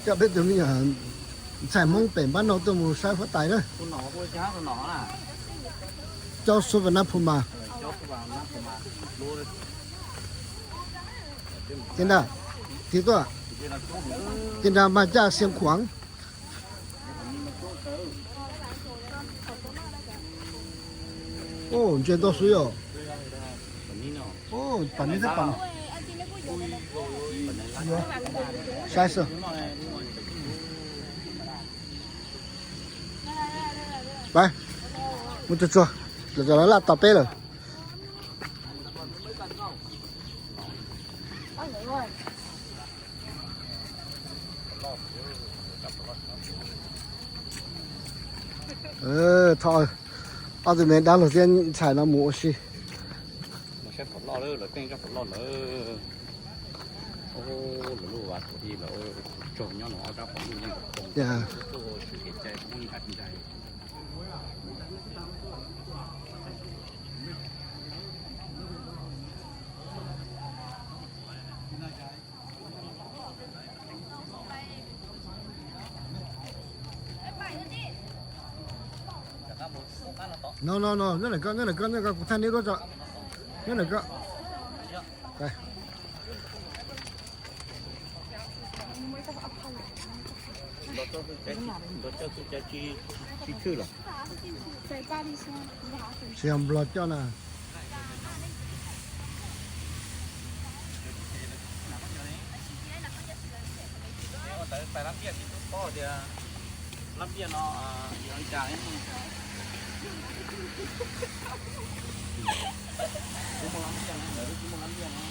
Coj peb tug me nyuam ntxhais Hmoob pem npab no tuaj mus saib huab tais na. Coj xub vas nab phu mas. Ces nra, tiv tuaj, ces nra mas caj xiam khuam. Ntses ntau xwb yom. Pam neb thiab pam no. Saib xwb. Pab mus tsuag tsuag, lawv laj tos peb lawm. Thov ob tug me dab laug thiab ntxhais no mus ua si. Saib pom loj lawm, lawv teej zaj pom loj lawm. Lawv lub vas thaum ub lawv tsaug nyob no ob zaj pom loj yeej tau, tuaj tsis kev cai pom loj ib qab tsis ntag. No no no, nyob ntawm ko, nyob ntawm ko, nyob ko, kuv thaij neb duab tso. Nyob ntawm ko. Tsis yog Nplog coj na. Tais lab ntiaj tsis tau paub tias lab ntiaj no yog li cas. Kuv muaj lab ntiaj no, lawv kuj muaj lab ntiaj no.